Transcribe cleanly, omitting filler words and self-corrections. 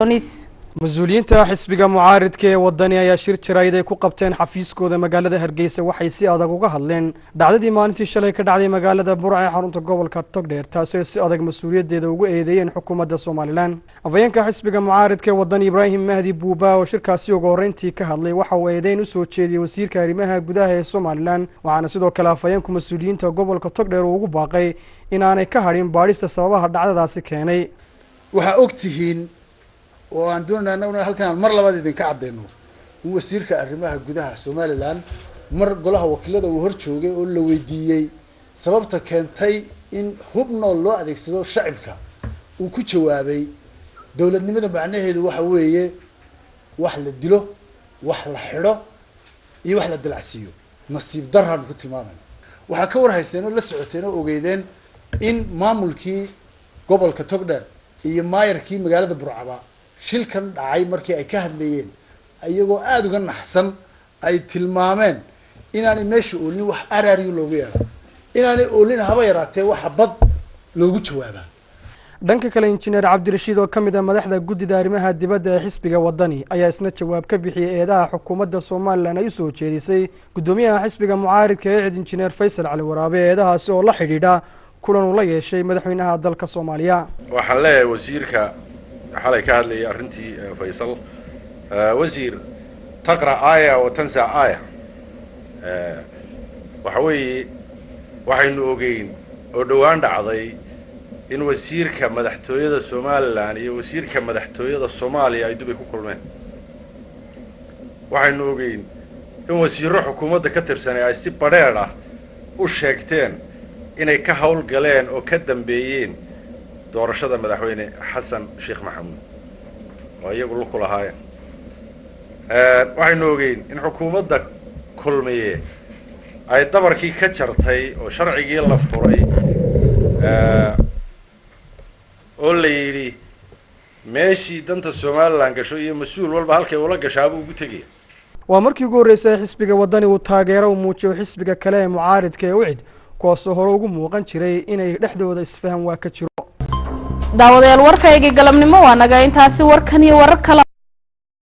Mas-uuliyiinta xisbiga mucaaridka ee Wadani ayaa shir jaraa'id ay ku qabteen xafiiskooda magaalada Hargeysa waxay si adag uga hadleen dhacdadii maalintii shalay ka dhacday magaalada Burca ee xarunta gobolka Togdheer, taasi ay si adag mas-uuliyaddeeda ugu eedeeyeen xukuumadda Somalilan. Afhayeenka xisbiga mucaaridka ee Wadani, Ibraahim Mahdi Buuba, oo shirkaasi ugu horreyntii ka hadlay, waxa uu eedeyn usoo jeediyey wasiirka arrimaha gudaha ee Somalilan. Waxaana sidoo kale afhayeenku mas-uuliyiinta gobolka Togdheer uu ugu baaqay inaanay ka hadhin baadhista sababaha dhacdadaasi keenay. Waxaa og tihiin oo aan doonayna annaguna halkan aan mar labaad idinka caddayno in wasiirka arrimaha gudaha Somaliland mar golaha wakiilada uu hor joogay oo la weydiiyey sababta keentay in hub nool loo adeegsado shacibka, uu ku jawaabay: "Dowladnimada macnaheedu waxa weeye wax la dilo, wax la xidho iyo wax la dalacsiiyo." Nasiib daraan ku tilmaamayna. Waxaa ka warhayseen oo la socoteen oo ogeydeen in maamulkii gobolka Togdheer iyo maayarkii magaalada Burcaba shilkan dhacay markii ay ka hadlayeen, iyagoo aada uga naxsan, ay tilmaameen inaanay meesha oolin wax araariyo loogu yeedha, inaanay oolin haba yaraatee waxa bad loogu jawaabaa. Dhanka kale, Injineer Cabdirashiid oo ka mid ah madaxda guddida arrimaha dibadda ee xisbiga Wadani ayaa isna jawaab ka bixiyey eedaha xukuumadda Somalilan ay usoo jeedisay guddoomiyaha xisbiga mucaaridka ee UCID, Injineer Faysal Cali Waraabe, eedahaasi oo la xidhiidha kulan uu la yeeshay madaxweynaha dalka Soomaaliya. Waxaan leeyahay wasiirka xalay ka hadlayay arrintii Faysal: wasiir, تقرأ آية وتنسى آية. Waxa weeye, waxaynu ogeyn oo dhowaan dhacday in wasiirka madaxtooyada Somalilan iyo wasiirka madaxtooyada Soomaaliya ay Dubay ku kulmeen. Waxaynu ogeyn in wasiirro xukuumadda ka tirsanay ay si badheedh ah u sheegteen inay ka hawlgaleen oo ka dambeeyeen doorashada madaxweyne Xasan Sheekh Maxamuud oo iyagu luku lahaayeen. Waxaynu ogeyn in xukuumadda Kulmiye ay dabarkii ka jartay oo sharcigii la furay oo la yidhi meeshii danta Somaliland gasho iyo mas-uul walba halkay ula gashaabuu ugu tegaya. Waa markii ugu horreysay xisbiga Wadani uu taageero u muujiyo xisbiga kale ee mucaaridka ee UCID, kuwaasoo hore ugu muuqan jiray inay dhexdooda isfaham waa ka jiro. Daawadayaal, warkaygii galabnimo waa naga intaasi. Warkan iyo warar kale.